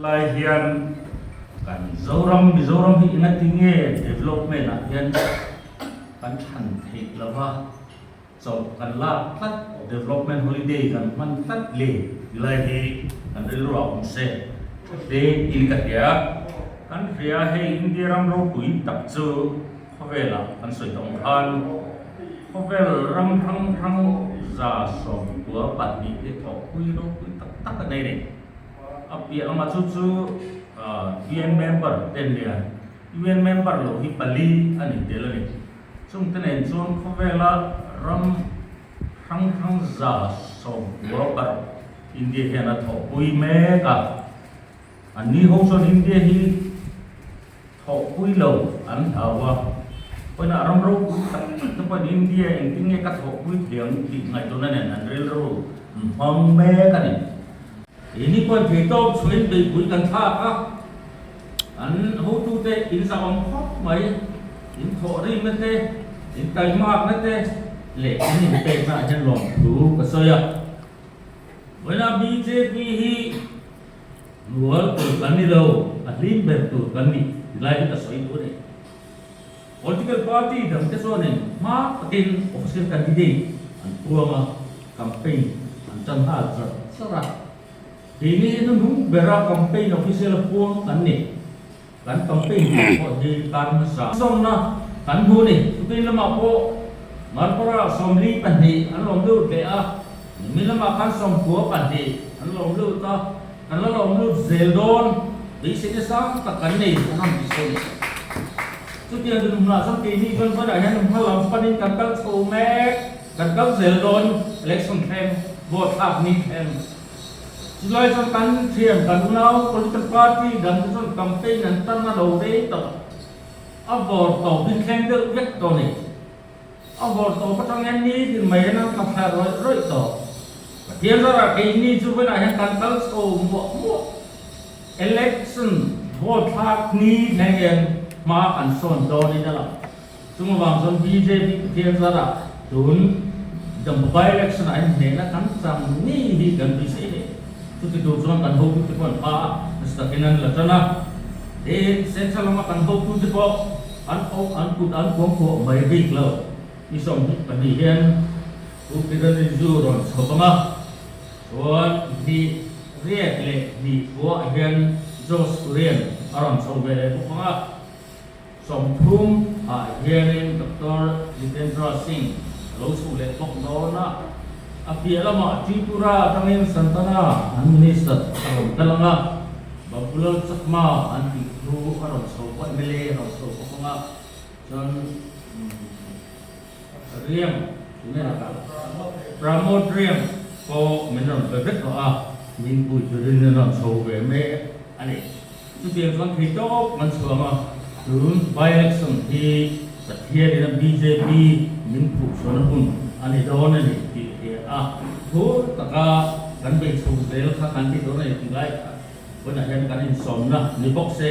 Lai hian kan Zoram, Mizoram hi engatinge development ah hian kan than theih lova chawlh kan lak tlat, development holiday kan hman tlat le ti lai hi kan rilru ah awm se tha hle in ka hria. Kan hria hei India ram ropui tak chu khawvel ah kan sawi tawh ang khan khawvel ram hrang hrang 192 te thawhpui ropui tak tak a nei a ni. A piah lamah chu chu UN member te an nia. UN member loh hi pali a ni tel a ni. Chungte nen chuan khawvela ram hrang hrang 96 India hian a thawhpui mek a. Anni ho chuan India hi Thawhpui lo an hlau a, pawnah ram ropui tak tak te pawhin India engtin nge ka thawhpui thei ang tih ngaihtuahna nen an rilru an hmang mek a ni. Keini pawhin theitawp chhuahin beihpui kan thlak a, an hotute in zahawm khawp mai, in thawhrimna te, in taimakna te leh in inpekna ah hian lawmthu ka sawi a. Vawiinah bjp hi Hnual tur kan ni lo, a hlim ber tur kan ni ti lai hi ka sawi duh a ni. Political party dangte chuanin hma takin official candidate an puang a, campaign an tan nghal char char a. Keini hi hnuhnung bera campaign official a puang kan ni. Kan campaign tih pawh hi kar hmasa zawnna kan hmu ni. Chutih lamah pawh Marpara 42 an lawm lut leh a, nimin lamah khan 92 an lawm lut a, kan la lawm lut zel dawn beiseina sang tak kan nei an rawn ti sawi. Chutiang dinhmunah chuan keini chuan vawiinah hian hma lam panin kan kal chho mek, kan kal zel dawn election thleng, vote thlak ni thleng. Chulai chuan kan thian kan unau political party dang te chuan campaign an tan a lo rei tawh a vawr tawp hi thleng deuh vek tawh a ni. A vawr tawp atang hian nitin mai hian an tla thla rawih rawih tawh. Pathian zarah keini chu vawiinah hian kan kal chho muah muah. Election vote thlak ni thleng hian hma kan sawn dawn in a lang. Chung avang chuan bjp Pathian zarah tun Dampa by-election ah hian hnehna kan chang ngei hi kan beisei hle. Chuti tur chuan kan hotute pawh an hma a, nasa takin an la tan a. Tin, central lama kan hotute pawh an awk an kut an kuang kuah mai bik lo. Ni 22 hian Pu Kiran Rijiju rawn chho ang a, chuan hnih riat leh hnih khuaah hian Josh Kurian a rawn chho ve leh bawk ang a. 30 ah hianin Doctor Jitendra Singh a lo chhuh leh bawk dawn a, a piah lamah Tripura atangin Santana an minister a rawn kal ang a, Babulal Chakma an tih thu a rawn chho pawh mla a rawn chho bawk ang a, chuan Riang tunge la kal? Pramod Riang pawh min rawn pe vek tawh a, min pui turin an rawn chho ve mek a ni. Chutiang chuan thei tawp kan chhuang a, tun by-election hi Pathianin a bjp min phuhchhuahna hun a ni dawn a ni tih hi a thu taka kan bei chho zel kha kan ti dawn a ni tih lai kha vawiinah hian kan insawmna ni bawk se.